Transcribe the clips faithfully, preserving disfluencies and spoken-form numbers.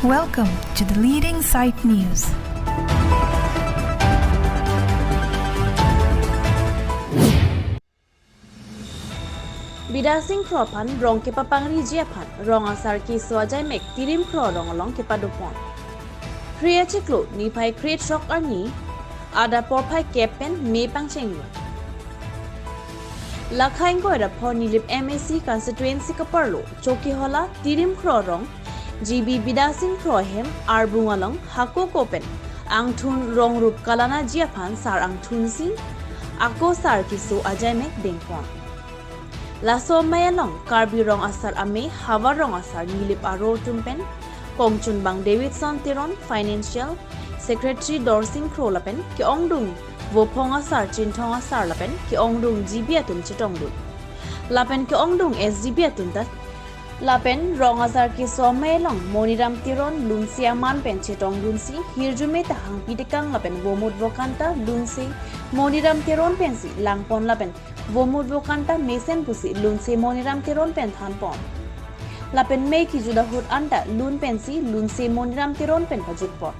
Welcome to the leading site news. Bidya Sing Kro aphan rong kepapangriji aphan rong asar keso ajaimek Tirim Kro arong along kepadopon. Phre achiklo niphai kre-throk arni adap porphai kep pen me pangcheng lo. Lakha ingkoi ra pho Nilip M A C constituency kaparlo Chokihola Tirim Kro arong G B Bidya Sing Kro ahem arbung along hako ko pen angthun rong rup kalanaji aphan sar angthunsi ako sar keso ajaimek dengpon. Laso amei along Karbi Rong Asar Amei, Havar Rong Asar Nilip aro atum pen kongchunbang Davidson Teron, Financial Secretary Dorsing Kro lapen ke-ongdung Vophong Asar, Chinthong Asar lapen ke-ongdung G B atum chetongdun. Lapen ke-ongdung S G B atum ta. Lapen rong asar keso amei along Moniram Teron lunse aman pen chetongdunsi hirjume ta hangpi tekang lapen vomut vokan ta lunse Moniram Teron pensi langpon lapen vomut vokan ta mesen pusi lunse Moniram Teron pen thanpon. Lapen mei kejut ahut anta lun pensi lunse Moniram Teron pen pajutpon.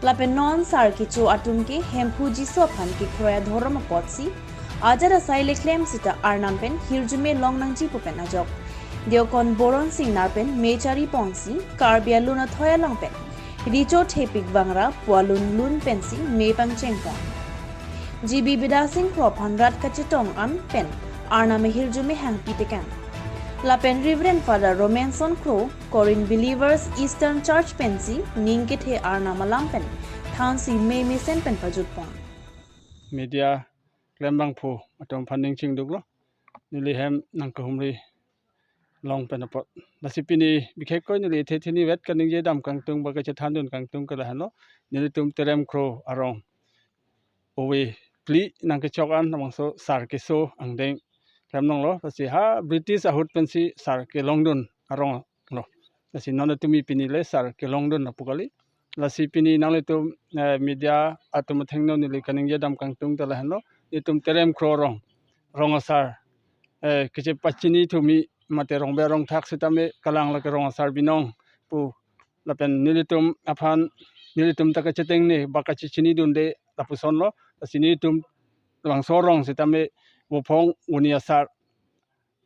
Lapen non sar kecho atum ke Hemphu Jisu aphan kekroi adhorom apotsi ajat asai le klem sita Arnam pen hirjume long nangji pu pen ajok Diokon Boron Singnar pen me chari ponsi Karbi alun athoi along pen Richo Thepik Vangra pu alun lun pensi me pangchengpon. G B Bidya Sing Kro aphan rat kachetong an pen Arnam ahirjume hangpi tekang. Lapen Reverend Father Romanson Kro, Corinth Believers Eastern Church pensi ning kethe Arnam alam pen thansi me mesen pen pajutpon. Media klembangphu atum aphan ning chingduklo. Neli hem nangkehumri long pen apot. Lasi pini bikhekkoi neli the thini vet kaningje dam kangtung ba kachethandun kangtung ke lahenlo. Nelitum Terem Kro arong ove phli nangkechok an labangso sar keso angdeng klem longlo. Lasi ha British ahut pensi sar kelongdun arong lo. Lasi non tumi pini le sar kelongdun apu kali. Lasi pini nanglitum, eh, media atum athengno neli kaningje dam kangtung ta lahenlo. Nelitum Terem Kro arong, rong asar, eh, kechepachini thumi mate rongbe rongthak sitame kalang lake rong asar binong pu lapen nelitum aphan nelitum ta kachetengne ba kachechinidunde lapusonlo. Lasi nelitum labangso arong sitame Vophong Voni Asar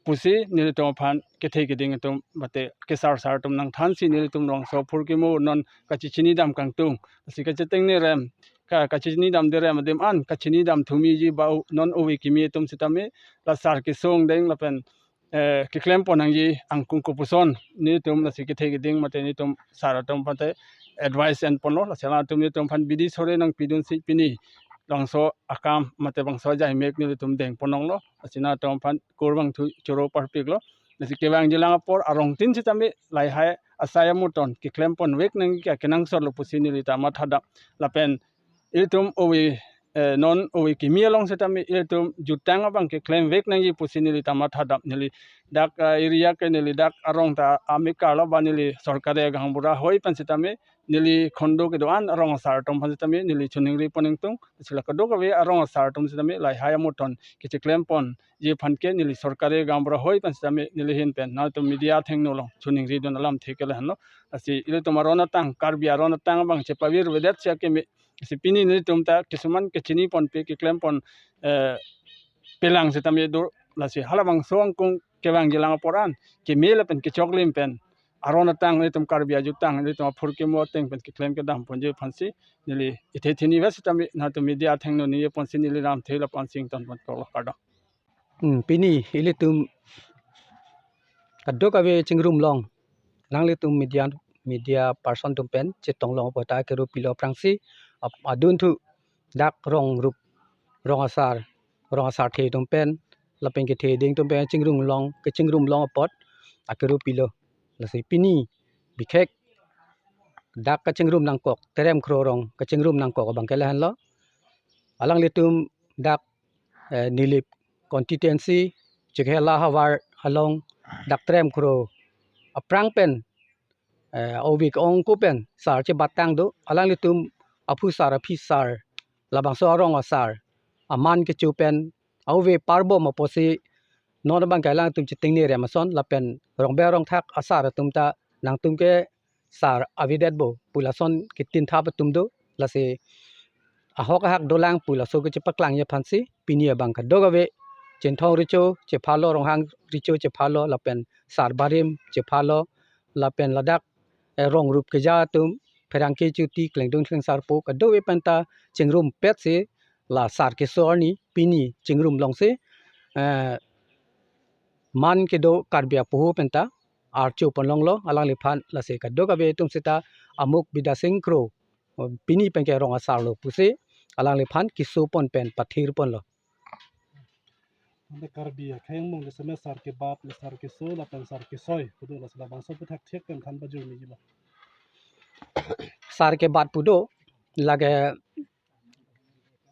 pusi nelitum aphan kethe keding atum mate kesar sar atum nangthansi nelitum labangso phurkimo non kachechini dam kangtung. Lasi kachetengne rem, ka, kachechini damde rem adim an kachini dam thumiji ba u-, non ove kimi atum sitame la sar keso angdeng lapen, eh, keklempon nangji angkung kopuson nelitum lasi kethe keding mate nelitum sar atum mate advice enponlo. Lasi latum nelitum aphan bidi sore nangpidunsi pini labangso akam mate labangso ajaimek nelitum dengpon longlo. Lasi nangtum aphan kurvangthu choro parpiklo. Lasi kevangjilang apor arong tin sitame lahai asai amuton keklemponvek nangji ke kenangsotlo pusi neli ta mathadam. Lapen ilitum ove, eh, non ove kimi along sitame ilitum jutang abang keklemvek nangji pusi neli ta mathadam. Neli dak, eh, area ke neli dak arong ta amekar lo ba neli sorkari gaonbura hoi pen sitame neli khondu kedo-an arong asar atum aphan sitame neli choningri pon ingtung. Lasi la kadokave arong asar atum sitame lahai amuton kecheklemponji aphan ke neli sorkari gaonbura hoi pen sitame neli ahin pen nangtum media athengno along choningridun alamthe ke lahenlo. Lasi ilitum aron atang, Karbi aron atang abang chepavirvedet si akeme. Lasi pini nelitum ta kisuman kechiniponpe keklempon, eh, pelang sitame do. Lasi halabangso angkung kevangjilang apor an keme lapen kechoklim pen aron atang nelitum Karbi ajutang nelitum aphurkimo ateng pen keklem kedamponji aphansi neli ithe thini vet sitame nangtum media athengno ningjeponsi neli lamthe lapu-an si ingtonpon koklo, kardom. Hmm, pini ilitum kadokave chingrum long, alanglitum media, media person atum pen chetong long apot ta keru pilo aphrangsi ap-, adunthu dak rong rup, rong asar, rong asarthe atum pen lapen kethe ding atum pen chingrum long, kechingrum long apot akeru pilo. Lasi pini bikhek dak kachingrum nangkok, Terem Kro arong kachingrum nangkok abang ke lahenlo. Alanglitum dak, eh, Nilip constituency, Chokihola havar along dak Terem Kro aphrang pen, eh, ove ke-ong ko pen sar chebatang do. Alanglitum aphu sar, aphi sar, labangso arong asar aman kecho pen ove parbom apotsi non abang ke alangtum chetengne rem ason lapen rongbe rongthak asar atum ta nangtum ke sar avedetpo pu lason ketin thap atum do, lasi ahok ahak dolang pu laso kechepaklangji aphansi pini abang kadokave Chinthong Recho chephalo, Ronghang Recho chephalo, lapen sar barim chephalo, lapen ladak, eh, rong rup keja atum, pherangke chuti, klengdun klengsarpo, kadokave penta chingrumpetsi la sar keso arni pini chingrum longsi, eh, man kedo Karbi apoho penta archo ponlonglo alangliphan, lasi kadokave atum seta amuk Bidya Sing Kro, pini penke rong asar lo pusi alangliphan keso pon pen pathir ponlo. Ante Karbi akhei angbong le seme sar kebat, le sar keso, lapen sar kesoi pu do, lasi labangso aputhak thek pen than pajirmi ji lo. Sar kebat pu do, lake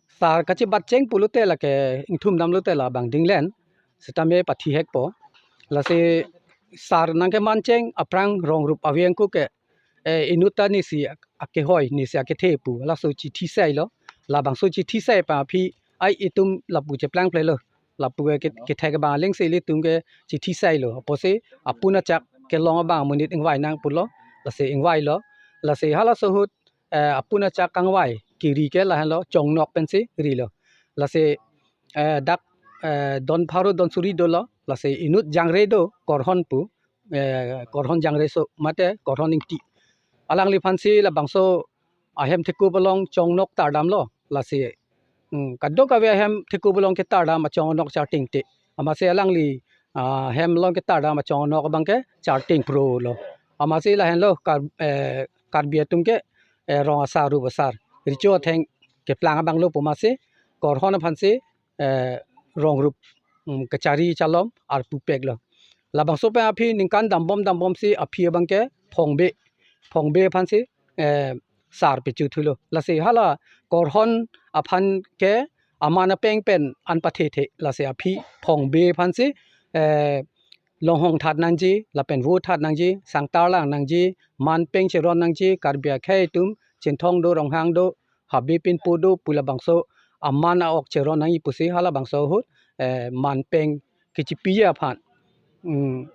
sar kachebat cheng pulote lake ingthum damlote labang dinglen, sitame pathi hekpo. Lasi sar nangkeman cheng aphrang rong rup aveng ko ke, eh, inut ta nisi ak-, akehoi, nisi akethe pu laso chithi sailo. Labangso chithi sai pa aphi ai itum lapu cheplang plelo. Lapu ke, kethek abang alingsi ilitum ke chithi sailo. Apotsi apun achak kelong abang amonit ingvai nang pulo. Lasi ingvailo. Lasi halaso ahut, eh, apun achak kangvai kiri ke lahenlo, Chongnok pensi rilo. Lasi, eh, dak, eh, don pharo don suri dolo. Lasi inut jangre do, Korhon pu, eh, Korhon Jangreso mate Korhon Ingti. Alangliphansi labangso ahem thekup along Chongnok tardamlo. Lasi, hmm, kadokave ahem thekup along ketardam a Chongnok Chartingte. Amatsi alangli, ah, hem along ketardam a Chongnok abang ke Charting Kro lo. Amatsi lahenlo Kar-, eh, Karbi atum ke, eh, rong asar rup asar, recho atheng keplang abang lo pu amatsi Korhon aphansi, eh, rong rup, mm, kachari chalom arpu peklo. Labangso pen aphi ningkan dambom dambomsi aphi abang ke Phongbe, Phongbe aphansi, eh, sar pechu thulo. Lasi hala Korhon aphan ke aman apeng pen an pathethe. Lasi aphi Phongbe aphansi, eh, longhong that nangji, lapen vo that nangji, sangtar lang nangji, man peng cheron nangji, Karbi akhei atum, Chinthong do, Ronghang do, Habe Pinpo do pu labangso aman a-ok cheron nangji pusi halabangso ahut, eh, man peng kechipiji aphan, mm,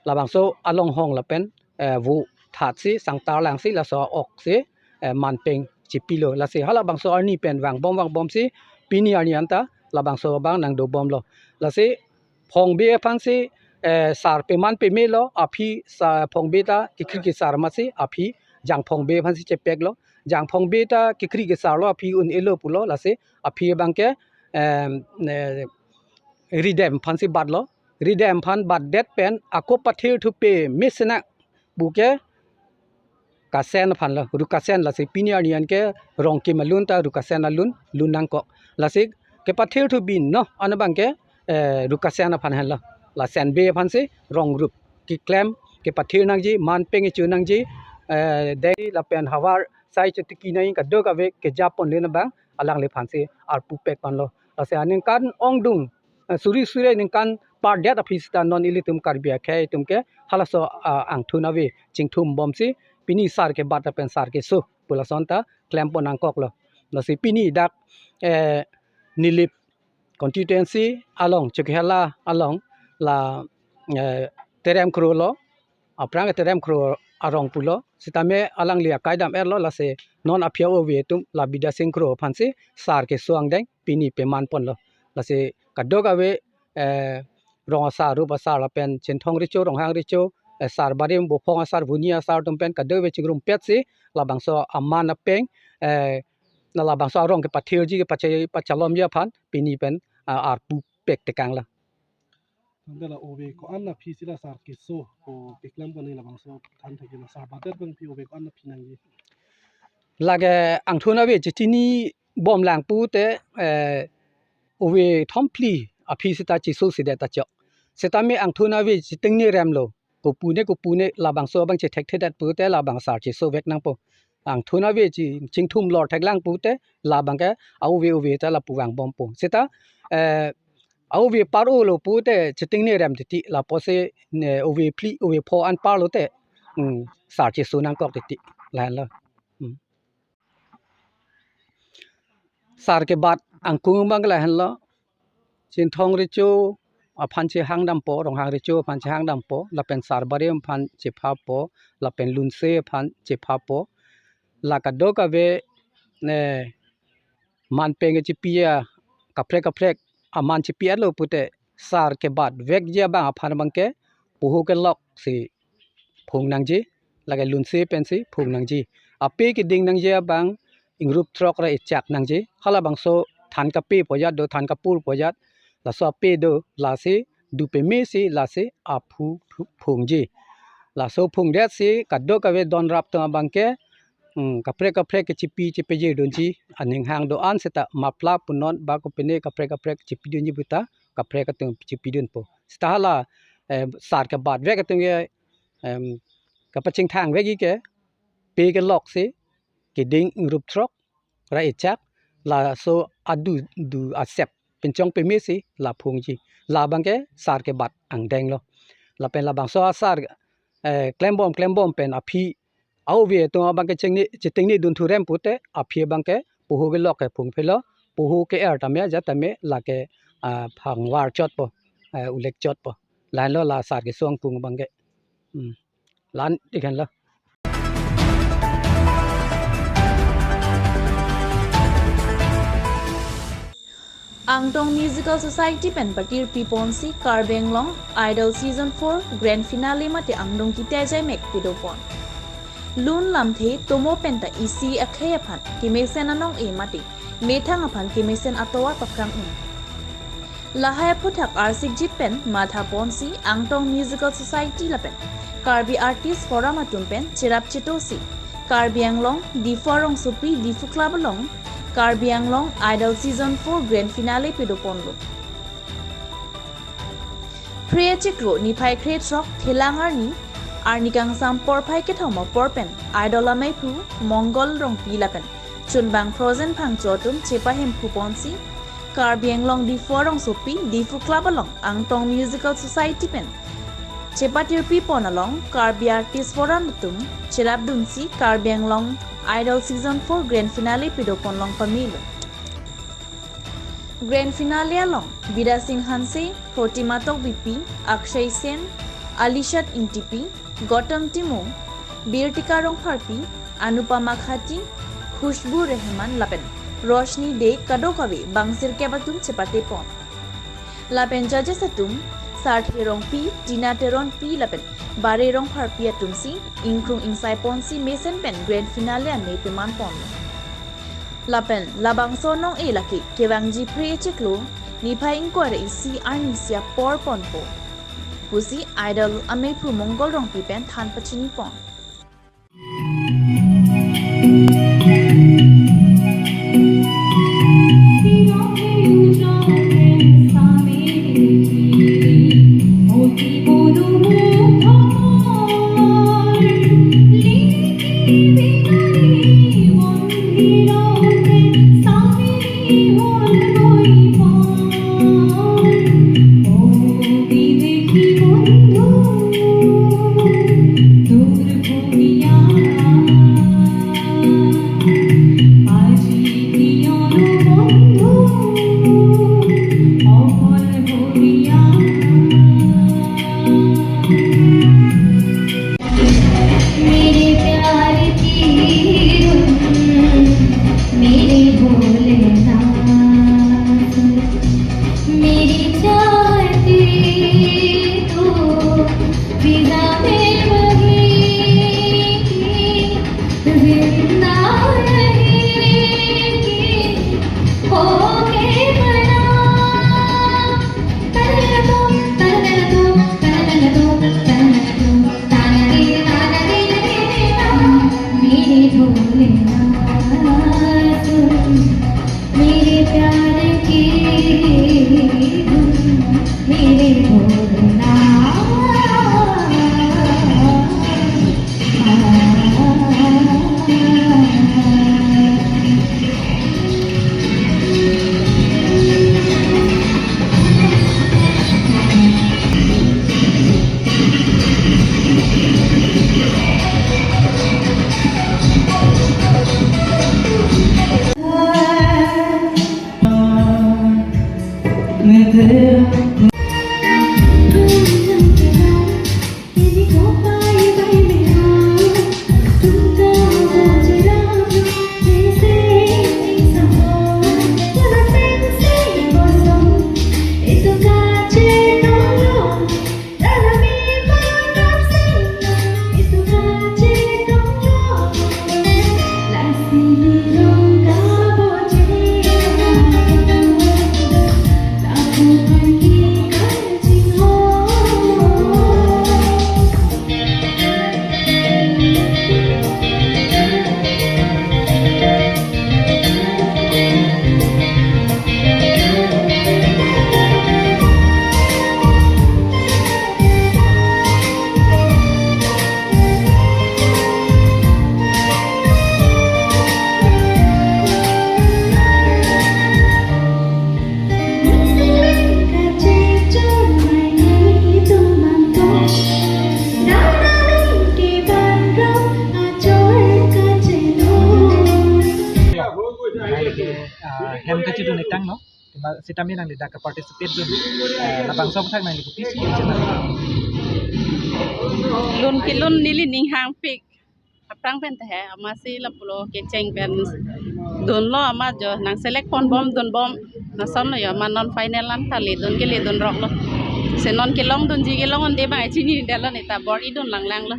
labangso alonghong lapen, eh, vo thatsi sangtar langsi laso a-oksi, eh, man peng chipilo. Lasi halabangso arni pen vangbom vangbomsi pini arni anta labangso abang nangdobomlo. Lasi Phongbe aphansi, eh, sar peman pemelo, aphi sa Phongbe ta kekri kesar amatsi aphi Jang Phongbe aphansi chepeklo. Jang Phongbe ta kekri kesarlo, aphi un-elo pulo, lasi aphi abang ke, em, eh, Ridem aphansi batlo. Ridem aphan batdet pen ako pathir thupe mesena pu ke Kasen aphan lo, Rukasen, lasi pini arni an ke Rongkim alun ta Rukasen alun lun nangkok. Lasi kepathir thubi no an abang ke, eh, Rukasen aphan henlo. La Senbe aphansi rong rup keklem kepathir nangji, man peng ichu nangji, eh, dei lapen havar sai chetiki nai kadokave kejapon len abang alangliphansi arpu pek ponlo. Lasi aningkan ongdung, eh, suri suri ningkan pardet aphi seta non ilitum Karbi akhei atum ke halaso, ah, angthun ave chingthum bomsi pini sar kebat lapen sar keso pu lason ta klempon nangkoklo. Lasi pini dak, eh, Nilip constituency along, Chokihola along la, eh, Terem Kro lo, aphrang Terem Kro arong pulo, sitame alangli akai dam-etlo, lasi non aphi a-ove atum la Bidya Sing Kro aphansi sar keso angdeng pini peman ponlo. Lasi kadokave, eh, rong asar, rup asar lapen Chinthong Recho, Ronghang Recho, eh, sar barim, Vophong asar, Voni asar atum pen kadokave chingrumpetsi labangso aman apeng, eh, na labangso arong kepathirji kepache-, pachalomji aphan pini pen, ah, arpu pek tekanglo. Tangte la ove ko-an aphi si la sar keso ko keklem ko ni labangso than thek la sar batdet abang aphi ove ko-an aphi nangji. Lake angthun ave chechinibom lang pute, eh, ove thom phli aphi seta cheso sedet ta chok. Sitame angthun ave chetingne remlo, kopune kopune labangso abang chethekthedet pute labang sar cheso vek nangpo. Angthun ave chi chingthum lor thek lang pute labang ke a-ove ove ta lapu vangbompo. Seta, eh, a-ove par-olo pute chetingne rem titi, lapusi ne ove phli ove pho an parlote, mm, sar cheso nangkok titi, lahenlo. Mm. Sar kebat angkung abang lahenlo. Chinthong Recho, aphan chehangdampo, Ronghang Recho aphan chehangdampo, lapen Sarbari aphan chephapo, lapen Lunse aphan chephapo. La kadokave, ne, man peng chepi a kaprek kaprek aman chepi-etlo pute sar kebat vekji abang aphan abangke poho kelok si phung nangji, lake Lunse pensi phung nangji. Ape keding nangji abang ingrup throk ra echak nangji. Halabangso than kape pu ajat do, than kapur pu ajat, laso ape do, lasi du peme si lasi aphu phu- phungji. Laso phungdet si kadokave don rap atum abangke, hmm, kaprek kaprek kechepi chepejir dunji aning hang do-an seta mapla punon ba kopine kaprek kaprek chepi dunji puta kaprek atum chepi dunpo. Seta hala, eh, sar kebat vek atum ke, em, kapachingthang vekji ke pe kelok si keding ingrup throk ra echak, laso adu du asep pinchong peme si la phungji. La abangke sar kebat angdenglo. Lapen labangso asar, eh, klembom klembom pen aphi a-ove atum abangke chinine, chitinine dun thurem pute aphi abangke poho kelok ke phungphelo, poho ke-er tame ajat tame lake, ah, phangvar chotpo, eh, ulek chotpo. Lahenlo la sar kesung phung abangke. Hmm. La-an ikhanlo. Angtong Musical Society pen patirpi ponsi Karbi Anglong Idol Season four Grand Finale mate angdong kitejai mek pedopon. Lun lamthe tomo penta isi akhei aphan kemesen anong-e mate methang aphan kemesen atovar pakrang un. Lahai aphuthak arsikjit pen matha ponsi Angtong Musical Society lapen Karbi Artist Forum atum pen cherap chetosi Karbi Anglong Diphu arongsopi Diphu Club along Karbi Anglong Idol Season four Grand Finale pedoponlo. Phre achiklo niphai krethrok Thelang arni, arni kangsam porphai kethom apor pen Idol ameiphu Mongol Rongpi lapen chunbang Frozen Phangcho atum chepahemphu ponsi Karbi Anglong Diphu arongsopi Diphu Club along Angtong Musical Society pen chepatirpi pon along Karbi Artist Forum atum cherap dunsi Karbi Anglong Idol Season four Grand Finale pedopon long pamelo. Grand Finale along Bidya Sing Hanse, Protima Tokbipi, Akshay Sen, Alishat Ingtipi, Gautam Timung, Birtika Rongpharpi, Anupama Khati, Khushbu Rehman lapen Roshni Dey kadokave bang sirkep atum chepate pon. Lapen judges atum Sarthe Rongpi, Tina Teronpi lapen Bare Rongpharpi atumsi ingkrung ingsai ponsi mesen pen Grand Finale ame peman pon. Lapen labangso anong-e lake kevangji phre achiklo niphai ingkoi ra isi arni isi apor ponpo pusi Idol ameiphu Mongol Rongpi pen than pachini pon. मेरे प्यार की धुन, मेरे भोलेनाथ, मेरी चाहते तो फिजा में बहेगी, जिंदा रहेगी, होके बना। मेरे भोलेनाथ, मेरे प्यार की धुन, मेरे Bholenath. Sitame nangli dak ke-participate dun, eh, labangso aphuthak nangli kopisi channel. Lun kelun neli ning hangpik. Aphrang pen te he, amatsi lapulo kecheng pen dunlo amat jo, nang select ponbom dunbom. Lason lo jo, amat non final an ta ledun ke ledun roklo. Si non kelong dunji kelong un-e abang chinidetlo, ne ta bor-i dun langlanglo.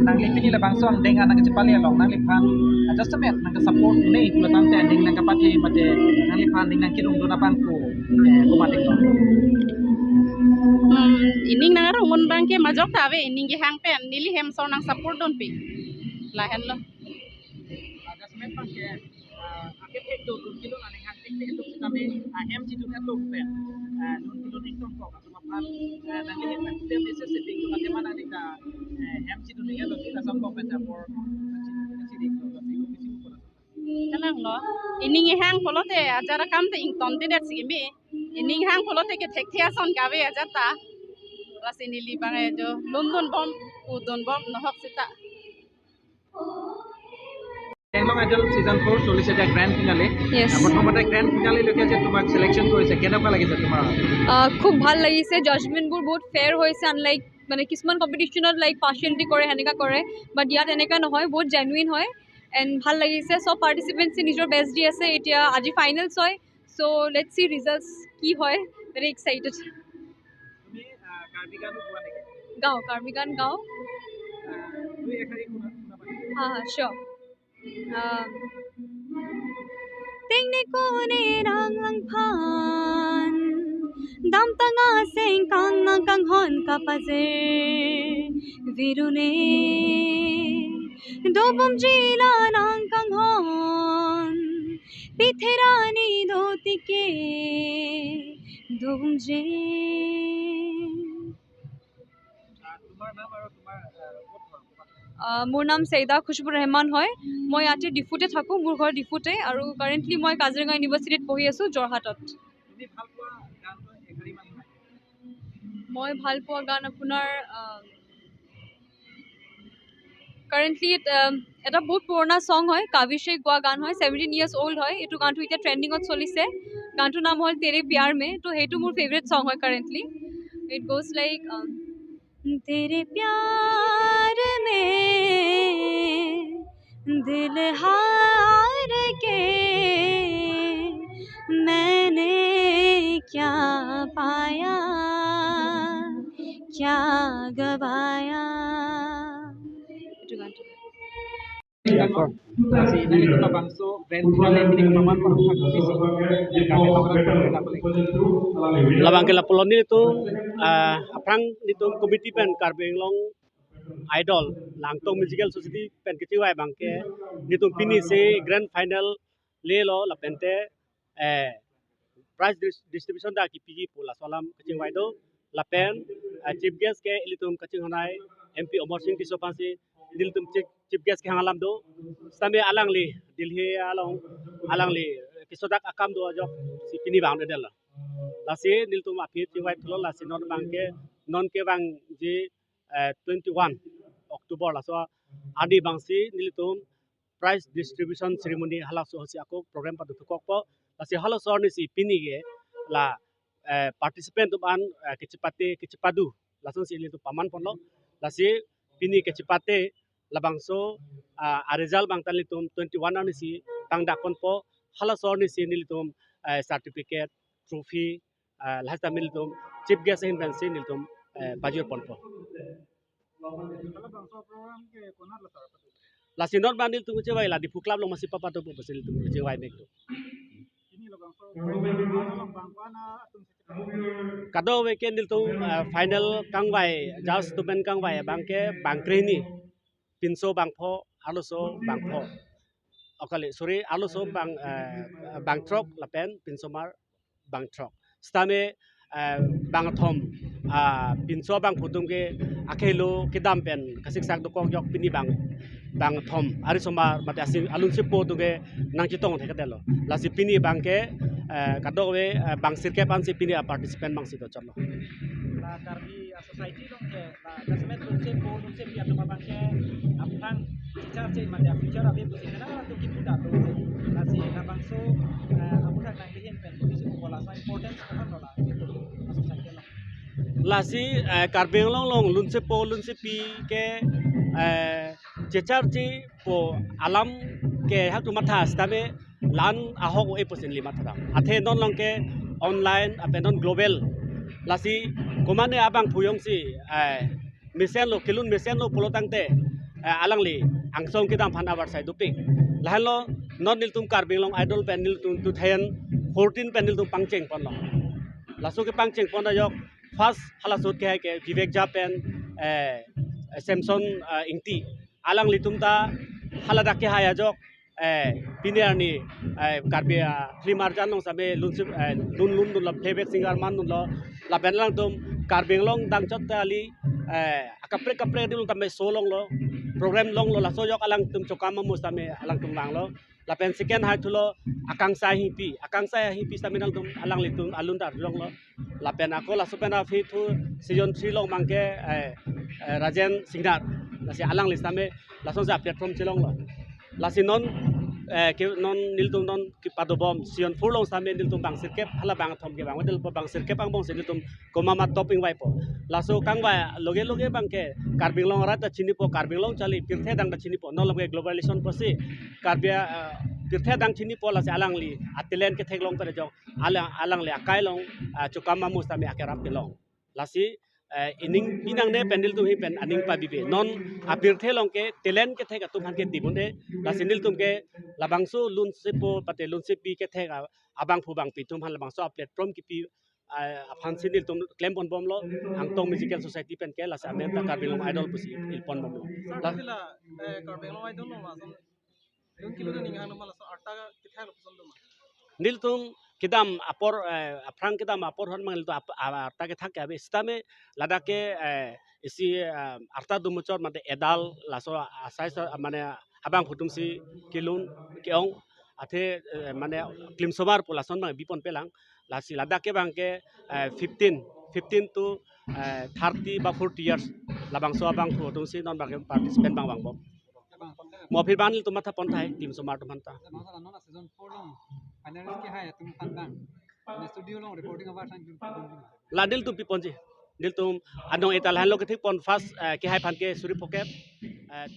Nangli pini labangso angdeng an nangkachepale along nangliphan adjustment nangke-support ne pulo tangte angdeng nangkepathe mate nangliphan ning nangkedung dun abang ko, eh, komat iklo. Hmm, ining nangarong un abang ke majok ta ave, ining kehang pen neli hem asor nang-support dunpik. Lahenlo. Adjustment abang ke, ah, akethek do lun kelun aning hangthek thek do sitame, ah, hem chidun atum pen, ah, lun kelun ingtong kok atum aphan, ah, nangli hem pen putem message si pik do lake mana ning ta, eh, hem chidun ing lo ti lason kok pen ta bor kachi kachi dik lo si lo kisi ko. Kalang lo. Ining kehang pulote ajar akam te ingtontedet si kimi. Ining hang pulote kethekthe ason kave ajat ta. Lasi neli abang e jo lun dunbom, u dunbom nohok seta. Tenglong Idol season four চলিছে এতিয়া grand finale। Yes। প্ৰথমতে grand finale লৈকে যে তোমাক চিলেকশ্যন কৰিছে, কেনেকুৱা লাগিছে তোমাৰ? আহ, খুব ভাল লাগিছে। জাজমেণ্টবোৰ বহুত ফেয়াৰ হৈছে, আনলাইক মানে কিছুমান কম্পিটিশ্যনত লাইক পাৰ্চিয়েলিটি কৰে, সেনেকা কৰে, বাট ইয়াত এনেকা নহয়, বহুত জেনুইন হয়। এণ্ড ভাল লাগিছে, চব পাৰ্টিচিপেণ্টছে নিজৰ বেষ্ট দি আছে। এতিয়া আজি ফাইনেলছ হয়, চ' লেটছ চি ৰিজাল্টছ কি হয়। ভেৰি এক্সাইটেড। তুমি, আহ, কাৰ্বি গানো গোৱা নেকি? গাওঁ, কাৰ্বি গান গাওঁ। আহ, দুই এশাৰী শুনা, শুনাবা নেকি? হা, হা, চিয়ৰ। আহ, Tengne kone nanglangphan, damtang asengkang nangkanghon kapajir virune, dobomjila nangkanghon, pitherani dotike dobomji. আহ, মোৰ নাম চেইদা খুশবু ৰহমান হয়। মই ইয়াতে ডিফুতে থাকোঁ, মোৰ ঘৰ ডিফুতে, আৰু কাৰেণ্টলি মই কাজিৰঙা ইউনিভাৰ্চিটিত পঢ়ি আছোঁ, যোৰহাটত। তুমি ভাল পোৱা গানটো এঘাৰী মান নাই? মই ভাল পোৱা গান আপোনাৰ, আহ, কাৰেণ্টলি, আহ, এটা বহুত পুৰণা ছং হয়, কাভিশে গোৱা গান হয়, ছেভেণ্টিন ইয়াৰ্ছ অল্ড হয়। এইটো গানটো এতিয়া ট্ৰেণ্ডিঙত চলিছে। গানটোৰ নাম হ'ল তেৰে প্যাৰ মে। তো সেইটো মোৰ ফেভৰেট ছং হয় currently. It goes like, um, तेरे प्यार में दिल हार के मैंने क्या पाया, क्या गवाया। এইটো গানটো। Lasi, nangli labangso grand finale pini paman parang thak sisi. Labang ke lapulo nelitum, ah, aphrang nelitum committee pen Karbi Anglong Idol, Langtong Musical Society pen kechingvai abang ke nelitum pini si grand final lelo lapen te, eh, prize dis-, distribution ta kepiji pu laso alam kechingvai do. Lapen, eh, chief guest ke ilitum kachinghon ai M P Amarsing Tisso aphansi nelitum chief, chief guest kehang alam do. Sitame alangli Delhi along alangli kesodak akam do ajok si pini vangdedetlo. Lasi nelitum aphi chingvai thulo, lasi non abang ke, non kevangji, eh, twenty-one October laso arni abangsi nelitum prize distribution ceremony halaso si ako program pado thukokpo. Lasi halaso arni si pini ke la, eh, participant atum an, eh, kechepate, kechepadu lasonsi nelitum paman ponlo. Lasi pini kechepate labangso, ah, a result abang ta nelitum twenty-one arni si pangdak ponpo. Halaso arni si nelitum, eh, certificate, trophy, ah, lahai sitame nelitum chief guest ahin pensi nelitum, eh, pajir ponpo. Lasi non abang nelitum chingvai la Diphu Club along masi papatopo pusi nelitum chingvai mek do. Kadokave ke nelitum, eh, final kangvai, judge atum pen kangvai abang ke bang krehini, pinso bang pho, arloso bang pho. O kali, sorry, arloso bang, eh, bang throk lapen pinsomar bang throk. Sitame, eh, bang thom, ah, pinso bang pho atum ke akhei lo kedam pen kasiksak dokok jok pini bang, bang thom. Arisomar mate asi alunsi po atum ke nangchetong thekdetlo. Lasi pini abang ke, eh, kadokave, eh, bang sirkep ansi pini a participant abangsi dochotlo. La Karbi a society along ke, la classmate along si po along si pi atum abang ke aphrang chichar che mate a future ave pusi kana atum kipu da do. Lasi labangso, eh, aphuthak nangli ahin pen pusi ko Lasi eh, Karbi Anglong along lunsepo lunsepi ke eh, checharchipo alam ke hak tu matha sitame la-an ahok o-e pusi neli matha dam. Athe non along ke online ape non global. Lasi komane abangphu jongsi eh, mesenlo, kelun mesenlo pulo tangte eh, alangli angsong kedam aphan avarsai dopik. Lahenlo non nelitum Karbi Anglong Idol pen nelitum two thousand fourteen pen nelitum pangcheng ponlo. Laso kepangcheng pon ajok first halaso kehai ke Vivek Jha pen eh, Samson eh, Ingti. Alanglitum ta haladak kehai ajok eh, pini arni eh, Karbi ah, film arjan along sitame lunsi eh, lun lun dunlo, playback singer man dunlo. Lapen alangtum Karbi Anglong dangchot ta kali eh, akaprek kaprek dilo tame show longlo, program longlo, laso ajok alangtum chokam amus tame alangtum vanglo. Lapen second hai thulo Akangsai Hingpi, Akangsai Hingpi sitame alangtum alanglitum alun ta longlo. Lapen ako laso pen aphi thu season three along abangke eh, eh, Rajen Singnar. Lasi alangli sitame lasonsi platform chelonglo. Lasi non eh, ke non nelitum non kepadobom season four along sitame nelitum bang sirkep hala bang thom ke bang, nelitum bang sirkep angbongsi nelitum komat ma top ingvaipo. Laso kangvai loge loge abangke Karbi Anglong arat ta chinipo, Karbi Anglong charli pirthe adang ta chinipo. Non along ke globalization pusi Karbi ah, pirthe adang chinipo, lasi alangli a talent ketheklong pen ajok alang alangli akai along ah, chokam amus tame akerap kelong. Lasi eh, ining pinangne pen nelitum hi pen aning pabibe. Non apirthe along ke talent kethek atum aphan ke dibun-e. Lasi nelitum ke labangso lunsepo mate lunsepi kethek ah, abangphu bangpi atum aphan labangso a platform kipi ah, aphansi nelitum klem ponbomlo, Angtong Musical Society pen ke. Lasi amen ta Karbi Anglong Idol pusi il ponbomlo. Sir, la- pila eh, Karbi Anglong Idol along lason lun kelun aning hang ma lason arta ketheklo puson doma? Nelitum kedam apor eh, aphrang kedam apor hon mang nelitum ap- ah, arta kethak ke ave sitame ladak ke eh, isi eh, arta dumuchot mate adult laso asai sa mane abangphu atumsi kelun ke-ong, athe eh, mane klimsomar pu lason abang bi ponpelang. Lasi ladak ke abangke eh, fifteen, fifteen to eh, thirty ba forty years labangso abangphu atumsi non abangke participant abang vangbom. Mo aphi abang nelitum matha pon tahai klimsomar atum aphan ta. Bang sa non season four along finalist kehai atum aphan bang studio along recording avarsai dun. La nelitum pi ponji. Nelitum anong eta lahenlo kethek pon first eh, kehai aphan ke suri phokep. Eh,